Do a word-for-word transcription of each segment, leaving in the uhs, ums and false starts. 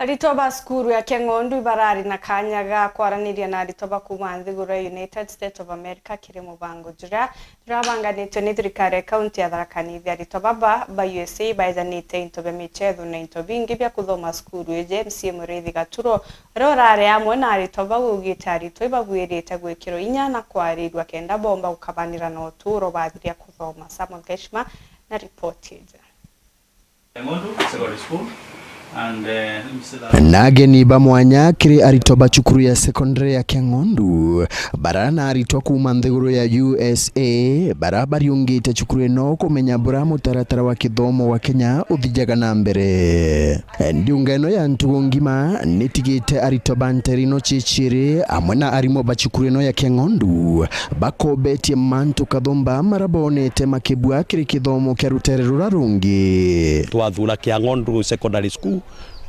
Aritwa ba cukuru ya Keng'ondu ibarari na kanya ga kwaraniria na aritwa ba kuuma nthiguru ya United States of America kiri mubango juria jurabanganitwe ni thirikari ya kaunti ya Tharaka Nithi. Aritwa baba ba U S A ibaejanite into bia michetho na into bingi bia kuthoma cukuru iji. M C A Muriithi Gaturo, uria urari amwe na aritwa bau, augite aritwa ibabuirite gwikirwa inya na kwarirua kenda bomba gukabanira na uturo bathiria kuthoma. Samuel Gaishima na ripoti iji. Keng'ondu Secondary School and, eh, let me say that. Na ageni ba mwanya kiri aritwa ba cukuru ya secondary ya Keng'ondu, bara na aritwa kuuma nthiguru ya U S A, bara bariungite cukuru ino kumenya bura mutaratara wa kithomo wa Kenya uthijaga na mbere. Ndiunga ino ya ntugu ngima nitigite aritwa ba nteere ino ciiciiri amwe na arimu ba cukuru ino ya Keng'ondu bakombetie mantu kathumba mara bonete makibua kiri kithomo kia rutere rura rungi. Twathura Kiang'ondu Secondary School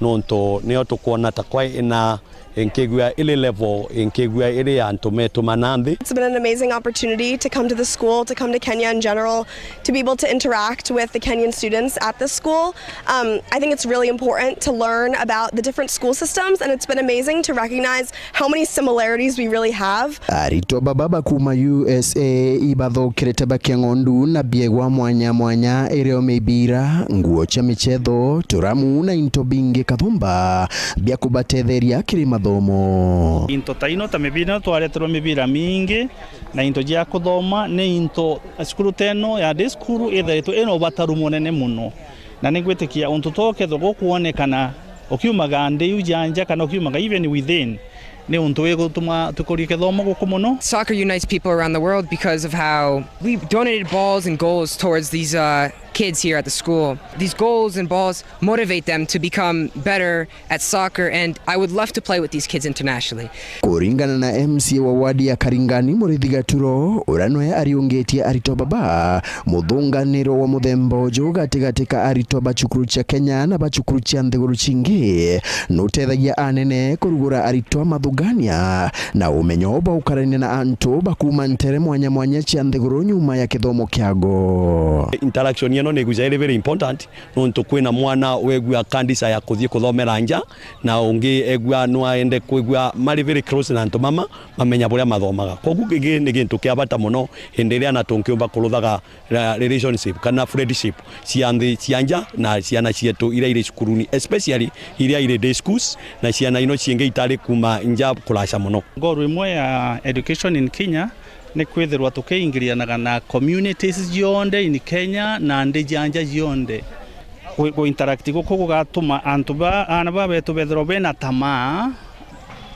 nontu nio tukwona ta kwa ina inkigua iri level, inkigua iri antu metumana nthi. It's been an amazing opportunity to come to the school, to come to Kenya in general, to be able to interact with the Kenyan students at the school. Um, I think it's really important to learn about the different school systems, and it's been amazing to recognize how many similarities we really have. Aritwa baba ba kuuma U S A ibathokirite ba Kiang'ondu na biegwa mwanya mwanya, irio mibira, nguo cia michetho, turamu na into bingi kathumba bia kubatetheria kiri mathomo. Into ta ino, ta mibira ino, twareterwa mibira mingi na into jia kuthoma, ni into cukuru ta ino ya day school itharitwe ina ubataru munene muno. Na ningwitikia untu ta ukethirwa gukwonekana ukiumaga nthi iu ja nja kana ukiumaga even within, ni untu wigutuma tukurie kithomo guku muno. Soccer unites people around the world because of how we donated balls and goals towards these, uh, kids here at the school. These goals and balls motivate them to become better at soccer, and I would love to play with these kids internationally. Kuringana na M C A wa wadi ya Karingani, Muriithi Gaturo, uria nwe ariungitie aritwa baba, muthunganiro wa muthemba uju gatigati ka aritwa ba cukuru cia Kenya na ba cukuru cia nthiguru cingi nutethagia anene kurugura aritwa mathungania na umenyo bwa gukarania na antu ba kuuma ntere mwanya mwanya cia nthiguru nyuma ya kithomo kiago. Interaction ino niguja iri very important. Nontu kwina mwana wegua ka desire ya kuthii kuthomera nja, na ungi egua no aende kwigua mari very close na antu mama, mamenya buria mathomaga. Koguo giki ni gintu kia bata muno hindi iria na tungiumba kuruthaga ra-, relationship kana friendship cia nthi cia nja na ciana cietu iria iri cukuruni, especially iria iri day schools na ciana ino ciingi itari kuuma nja kuraca muno. Ngoro imwe ya education in Kenya ni kwithirwa tukiingirianaga na communities cionthe in Kenya na nthi ja nja cionthe. Ku, ku interact guku gugatuma antu ba, aana ba betu bethirwa bena tamaa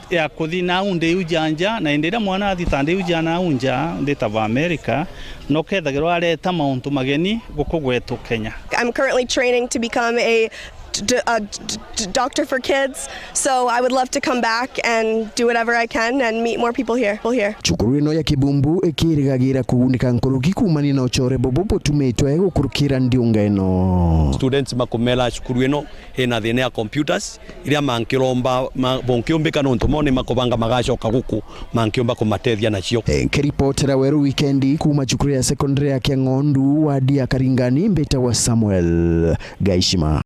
ya kuthi nau nthi iu ja nja, na hindi iria mwana athi ta nthi iu ja nau nja, nthi ta ba America, no kethagirwa areta mauntu mageni guku gwetu Kenya. I'm currently training to become a d-, d-, a d-, d-, doctor for kids, so I would love to come back and do whatever I can and meet more people here. People here. Cukuru ino ya Kibumbu ikirigagira kugunika nkuruki kuumania na ucore bubu butumitwe gukurukira ndiunga ino. Students makumera cukuru ino ina thina ya computers, iria mankiromba, ma-, bonkiumbika nontu mo ni makubanga magacoka guku, mankiumba kumatethia nacio. Nkiripotera Weru Wikendi kuuma cukuru ya secondary ya Kiang'ondu, wadi ya Karingani, mbitagwa Samuel Gaishima.